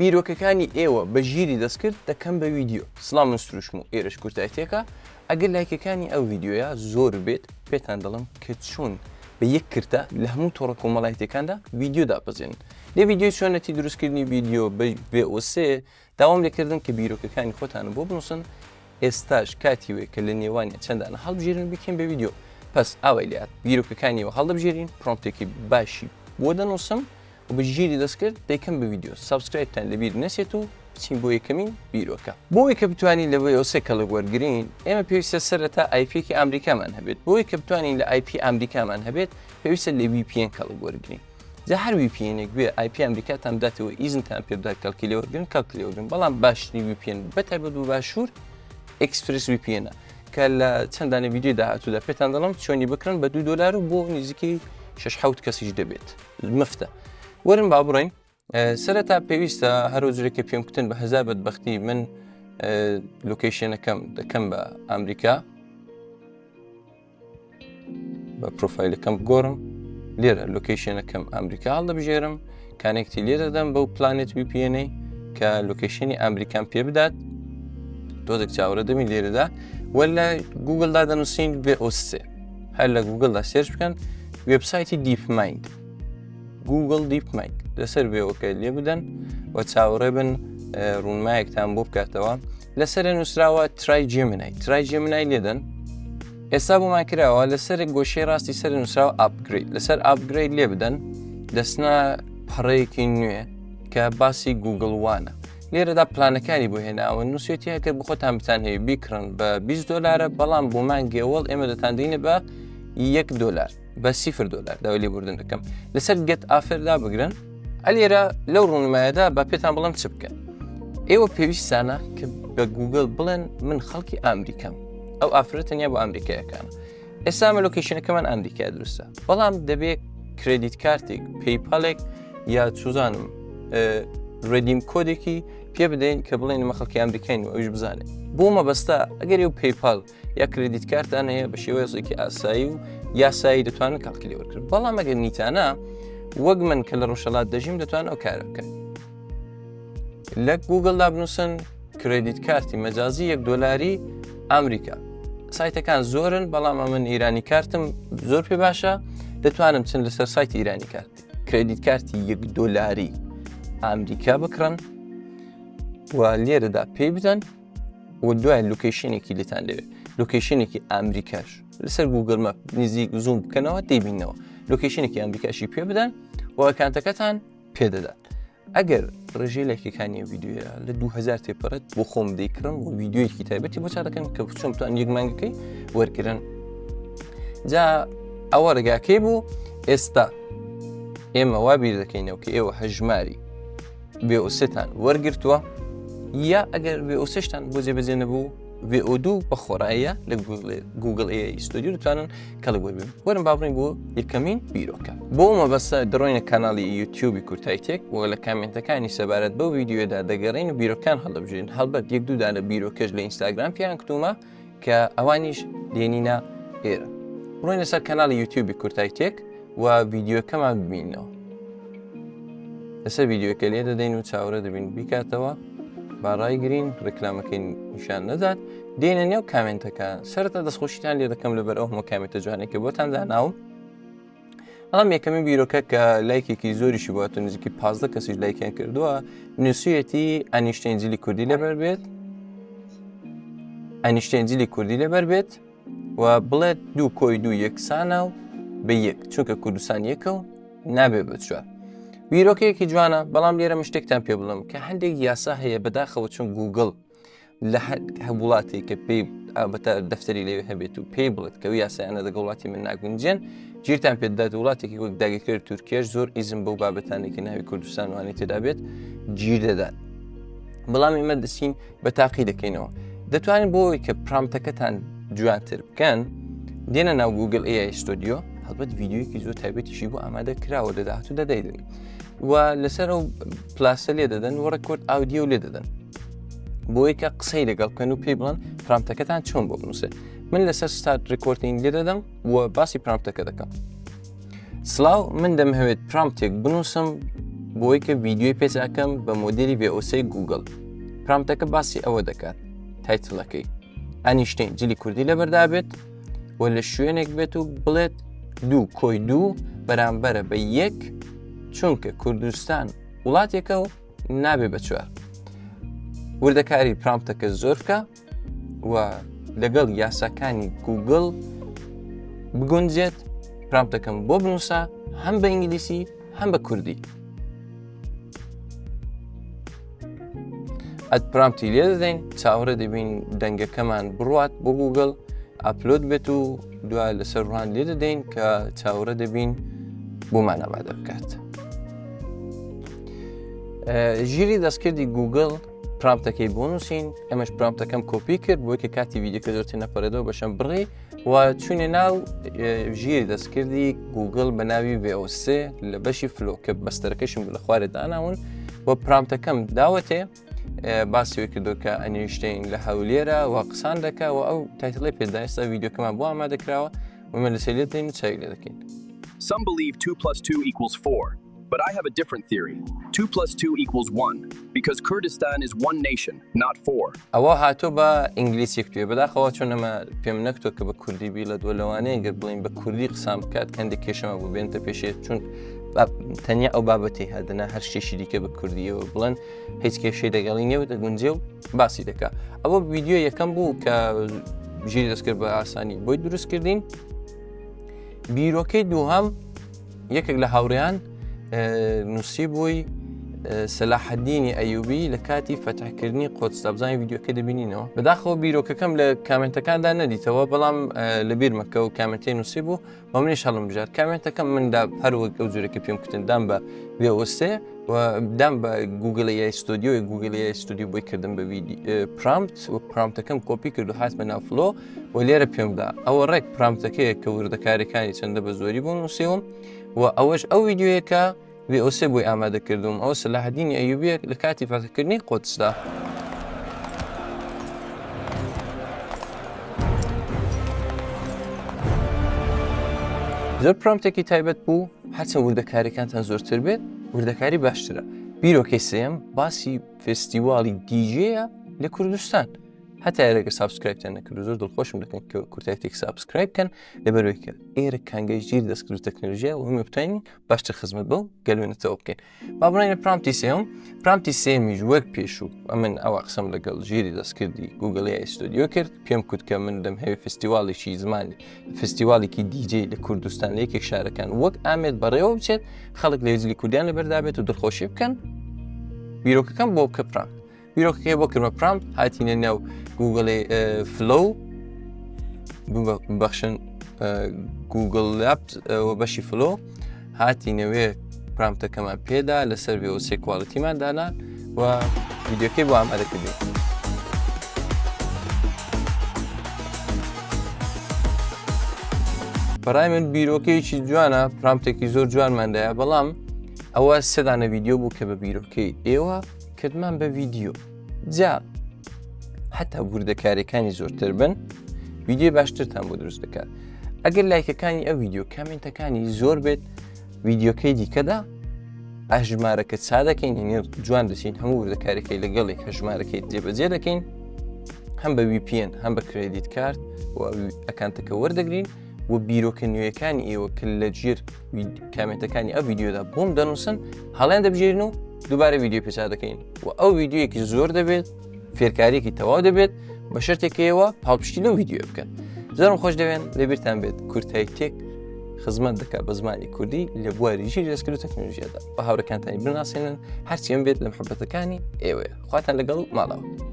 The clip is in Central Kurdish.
بیرۆکەکانی ئێوە بە ژیری دەستکرد دەکەم بە ویدیۆ. سڵاو من سروشم و ئێرەش کورتایتێکە، ئەگەر لایکەکانی ئەو ڤیدیۆیە زۆر بێت پێتان دەڵێم کە چۆن بە یەک کرتە لە هەموو تۆڕە کۆمەڵایەتیەکاندا ڤیدیۆ دابەزێنن. لە ڤیدیۆی چۆنەتی دروستکردنی ڤیدیۆ بە VEO3 داوام لێکردن کە بیرۆکەکانی خۆتانم بۆ بنووسن، ئێستاش کاتی وەیە کە لە نێوانیان چەند دانە هەڵبژێرین و بیکەین بە ڤیدیۆ. پس ئاوای لێهات بیرۆکەکانی ئێوە هەڵدەبژێرین، prompt ێکی باشی بۆ دەنووسم و بە ژیری دەستکرد دەیکەم بە ڤیدیۆ. subscribe تان لەبیر نەچێت و بچین بۆ یەکەمین بیرۆکە. بۆ ئەوەی کە بتوانین لە VEO3 کەڵک وەرگرین، ئێمە پێویستە سەرەتا IP یەکی ئامریکامان هەبێت. بۆ ئەوەی کە بتوانین لە IP ئامریکامان هەبێت، پێویستە لە VPN کەڵک وەرگرین. جا هەر VPN ێک بێ IP ئەمریکاتان بداتەوە ئیزنتان پێ بدات کەڵکی لێ وەرگرن کەڵک لێ وەرگرن بەڵام باشترین VPN بە تایبەت بۆ باشوور ExpressVPN ە کە لە چەندانە ڤیدیۆی داهاتوودا پێتان دەڵم چۆنی بکڕن بە 2 دلار و بۆ نزیکەی 6 حوت کەسیش دەبێت مفتە وەرن با بڕین سەرەتا پێویستە هەرو جورێک کە پێم کوتن بە هەزار بەدبەختی من location ەکەم دەکەم بە ئەمریکا بە پرۆفایلەکەم بگۆڕم لێرە location ەکەم ئەمریکا هەڵدەبژێرم connect ی لێ دەدەم بەو Planet VPN ەی کە location ی ئەمریکام پێ بدات تۆزێک چاوەڕێ دەبین لێرەدا وە لە گوگلدا دەنووسین VEO3 هەر لە گوگلدا search بکەن وێبسایتی DeepMind Google DeepMind لەسەر وێوەکە لێ بدەن و چاوەڕێ بن ڕوونمایەکتان بۆ بکاتەوە لەسەر نووسراوە try Gemini try Gemini لێدەن ئێستا بۆمان کراوە لەسەر گۆشەی ڕاستی سەر نووسراوە upgrade لەسەر upgrade لێ بدەن دەستنا پەڕەیەکی نوێ کە باسی Google One ە لێرەدا پلانەکانی بۆ هێناوە نووسێتی ئەگەر بخۆتان بتان هەیە بیکڕن بە 20 دلارە بەڵام بۆ مانگێوەڵ ئێمە دەتاندینە بە یەک دلار بە سیفر دلار داوای لێبوردن دەکەم لەسەر get offer دا بگرن ئەلێرە لەو ڕوونمایەدا با پێتان بڵم چ بکەن ئێوە پێویستانە کە بە گوگل بڵێن من خەڵکی ئەمریکام ئەو offer ە تەنیا بۆ ئەمریکایەکانە ئێستا مە location ەکەمان ئەمریکا دروستە بەڵام دەبێت credit card ێک PayPal ێک یا چوزانم redeem code ێکی پێ بدەین کە بڵێن مە خەڵکی ئەمریکاین و ئەوش بزانێت بۆ مەبەستا ئەگەر و PayPal یا credit card تان هەیە بە شێوەیەکی ئاسایی و یاسایی دەتوانن کەڵکی لێ وەرگرن بەڵام ئەگەر نیتانە وەک من کە لە ڕۆژهەڵات دەژیم دەتوان ئەو کارە بکەن لە گوگلدا بنووسن credit card ی مەجازی یەک دۆلاری ئەمریکا سایتەکان زۆرن بەڵام من ئیرانی کارتم زۆر پێ باشە دەتوانم چن لەسەر سایتی ئیرانی کارت credit card ی یەک دۆلاری ئەمریکا بکڕن و لێرەدا پێی بدەن و دوای location ێکی لێتان دەوێت location ێکی ئەمریکاش لەسەر Google Map نزیک زووم بکەنەوە دەیبینەوە location ێکی ئەمریکاشی پێ بدەن و account ەکەتان پێدەدات ئەگەر ڕێژەی لایکەکانی ڤیدیۆیە لە 2000 تێپەڕێت بۆ خۆم دەیکڕم و ڤیدیۆیەکی تایبەتی بۆ چا دەکەن کە چۆن بتوان یەک مانگەکەی وەرگرن جا ئەوە ڕێگاکەی بوو ئێستا ئێمە وا بیر دەکەینەوە کە ئێوە هەژماری VEO3 تان وەرگرتووە یا ئەگەر VEO3 شتان بۆ جێبەجێ نەبوو VEO2 بە خۆڕاییە لە Google AI Studio دەتوانن کەڵک وەربگرن وەرن با بڕین بۆ یەکەمین بیرۆکە بۆ مەبەستە دەڕۆینە کەناڵی یوتیوبی کورتایتێک و لە comment ەکانی سەبارەت بەو ڤیدیۆدا دەگەڕین و بیرۆکان هەڵدەبژێرین هەڵبەت یەک دوو دانە بیرۆکەش لە ئینستاگرام پیان کتومە کە ئەوانیش دێنینە ئێرە بڕۆینە سەر کەناڵی یوتیوبی کورتایتێک و ڤیدیۆکەمان ببینەوە لەسەر ڤیدیۆکە لێ دەدەین و چاوەڕێ دەبین بیکاتەوە با ڕایگرین ڕێکلامەکەی نیشان نەدات دێنە نێو comment ەکە سەرەتا دەستخۆشیتان لێ دەکەم لەبەر ئەو هەموو comment ە جوانێک کە بۆتان داناوم بەڵام یەکەمین بیرۆکە کە لایکێکی زۆریشی بووە نزیکی 15 کەسیش لایکیان کردووە نووسویەتی ئەنیشتین جلی کوردی لەبەر بێت ئەنیشتین جلی کوردی لەبەر بێت و بڵێت دوو کۆی دوو یەکسانە و بە یەک چونکە کوردستان یەکە و نابێ بە چوار بیرۆکەیەکی جوانە بەڵام لێرە من شتێکتان پێ بڵم کە هەندێک یاسا هەیە بەداخەوە چون گوگل لە هەر وڵاتێک کە پێی ئابەتە دەفتەری لەوێ هەبێت و پێی بڵێت کە یاسایانە دەگە وڵاتی من ناگونجێن گیرتان پێدات وڵاتێکی وەک داگیرکەر تورکیاش زۆر ئیزم بەو بابەتانێکی ناوی کوردستان وانی تێدا بێت گیر دەدات بەڵام ئێمە دەچین بە تاقی دەکەینەوە دەتوانن بۆ ئەوەی کە prompt ەکەتان جوانتر بکەن دێنە ناو Google AI Studio هەڵبەت ڤیدیۆیەکی زۆر تایبەتیشی بۆ ئامادە کراوە لە داهاتوودا دەیدن و لەسەر ئەو plus ە لێ دەدەن و record audio لێ دەدەن بۆی کە قسەی لەگەڵ بکەن و پێی بڵن prompt ەکەتان چۆن بۆ بنووسێت من لەسەر start recording لێ دەدەم و باسی prompt ەکە دەکەم سلااو من دەمهەوێت prompt ێک بنووسم. بۆی کە ڤیدیۆی پێچ ئەکەم بە مۆدێلی Veo سێی گوگڵ. prompt ەکە باسی ئەوە دەکات title ەکەی ئەنیشتین جلی کوردی لەبەردا بێت و لە شوێنێک بێت و بڵێت دوو کۆی دوو بەرامبەرە بە یەک چونکە کوردستان وڵاتێکە و نابێ بە چوار. وردەکاری prompt ەکە زۆر بکە و لەگەڵ یاساکانی گوگڵ بگونجێت prompt ەکەم بۆ بنووسە هەم بە ئینگلیسی هەم بە کوردی. add prompt ی لێ دەدەین چاوەڕێ دەبین دەنگەکەمان بڕوات بۆ گوگڵ upload بێت و دوای لەسەر run لێ دەدەین کە چاوەڕێ دەبین بۆمان ئامادە بکات. ژیری دەستکردی گوگڵ prompt ەکەی بۆ نووسین ئەمەش prompt ەکەم کۆپی کرد بۆی کە کاتی ڤیدیۆکە زۆر تێنەپەڕێتەوە بەشەم بڕی و چوونە ناو ژیری دەستکردی گوگڵ بە ناوی Veo سێ لە بەشی Flow کە بەستەرەکەشم لە خوارێ داناون و prompt ەکەم داوەتێ باسی کردو کە ئەنیشتین لە هەولێرە و قسان دەکا و ئەو title ی پێدا ئێستا ڤیدیۆکەمان بۆ ئامادەکراوە ومە لەسەر لێ دەین چاوی لێ دەکەین. Some believe 2 plus 2 equals 4, but I have a different theory. 2 plus 2 equals 1, because Kurdistan is one nation, not four. ئەوە هاتۆ بە ئینگلیسی کوتوێ بەداخەوە چۆن ئەمە پێم نەکتۆ کە بە کوردی بیڵێت وە لەوانەیە گەر بڵین بە کوردی قسان بکات کەندێک کێشەمە بوو بێنتە پێشێ چون تەنیا ئەو بابەتی هەدەنا هەر شتێکی دیکە بە کوردیەوە بڵێن هیچ کێشەی لەگەڵی نیە و دەگونجێ و باسی دەکا ئەوە ڤیدیۆ یەکەم بوو کە ژیری دەستکرد بە ئاسانی بۆی دروست کردین بیرۆکەی دووهەم یەکێک لە هاوڕێیان نووسی بووی سەلاحەدینی ئەیوبی لە کاتی فەتحکردنی قۆدسدا بزانین ڤیدیۆکە دەبینینەوە بەداخەوە بیرۆکەکەم لە comment ەکاندا نەدیتەوە بەڵام لە بیرمەکە و comment ەی نووسی بوو و منیش هەڵم بژار comment ەکەم مندا هەر وەک ئەو جورەکە پێم کوتن دام بە Veo سێ و دام بە گوگل AI Studio ی گوگل AI Studio بۆی کردم بە prompt و prompt ەکەم کۆپی کرد و هاتمە ناو Flow و لێرە پێمدا ئەوە ڕێک prompt ەکەیە کە وردەکاریەکانی چەندە بە زۆری بۆ نووسیوم و ئەوەش ئەو ڤیدیۆیەکە Veo سێ بۆی ئامادە کردوم ئەوە سەلاحەدینی ئەیوبیە لە کاتی فەتحکردنی قودسدا. زۆر prompt ێکی تایبەت بوو هەرچەند وردەکاریەکانتان زۆرتر بێت وردەکاری باشترە بیرۆکەی سێم باسی فێستیواڵی DJ یە لە کوردستان هەتا ئێرەگە subscribe تان نەکرد زۆر دڵخۆشم دەکەن کە کورتایتێک subscribe بکەن لەبەرەوەی کە ئێرە کانگەی ژیر دەستکرد و تەکنەلۆژیا و هەموو بتوانین باشتر خزمەت بەو گەلوێنەتەوە بکەین با بڕۆینە prompt ی سێم prompt ی سێمیش وەک پێشوو ئەمن ئەوە قسەم لەگەڵ ژیری دەستکردی گوگل AI Studio کرد پێم کوت کە من دەمهەوێ فستیواڵێکی زمانی فستیواڵێکی DJ لە کوردستان لە یەکێک شارەکان وەک ئامێد بەڕێوە بچێت خەڵک لە جلی کوردیان لەبەردا بێت و دڵخۆشی بکەن بیرۆکەکەم بۆ بکە prompt بیرۆکەکەی بۆ کردمە prompt هاتینە ناو گوگڵی Flow ببەخشن گوگل لاپ و بەشی Flow هاتینەوێ prompt ەکەمان پێدا لەسەر Veo سێ quality مان دانا و ڤیدیۆکەی بۆ ئامادە کردین. بەڕای من بیرۆکەیەکی جوانە prompt ێکی زۆر جوانماندایە بەڵام ئەوە سێدانە ڤیدیۆ بوو کە بە بیرۆکەی ئێوە کردمان بە ڤیدیۆ جا هەتا وردەکاریەکانی زۆرتر بن ڤیدیۆی باشترتان بۆ دروست دەکات ئەگەر لایکەکانی ئەو ڤیدیۆ comment ەکانی زۆر بێت ڤیدیۆکەی دیکەدا ئەژمارەکە چا دەکەین هێنێ جوان دەچین هەموو وردەکاریەکەی لەگەڵێک هەژمارەکەی جێبەجێ دەکەین هەم بە VPN هەم بە credit card و account ەکە وەردەگرین و بیرۆکە نوێیەکانی ئێوە کە لە ژێر comment ەکانی ئەو ڤیدیۆدا بۆم دەنووسن هەڵیان دەبژێرن و دووبارە ڤیدیۆ پێچا دەکەین و ئەو ڤیدیۆیەکی زۆر دەبێت فێرکاریەکی تەواو دەبێت بە شەرتێکەوە پاڵپشتی لەو ڤیدیۆ بکەن زۆرم خۆش دەوێن لەبیرتان بێت کورتای تێک خزمەت دەکات بە زمانی کوردی لە بواری ژیر دەستکرد و تەکنەلۆژیادا بە هاوڕێکانتانی بناسێنن هەرچیان بێت لە محبەتەکانی ئێوەیە خواتان لەگەڵ ماڵەوە.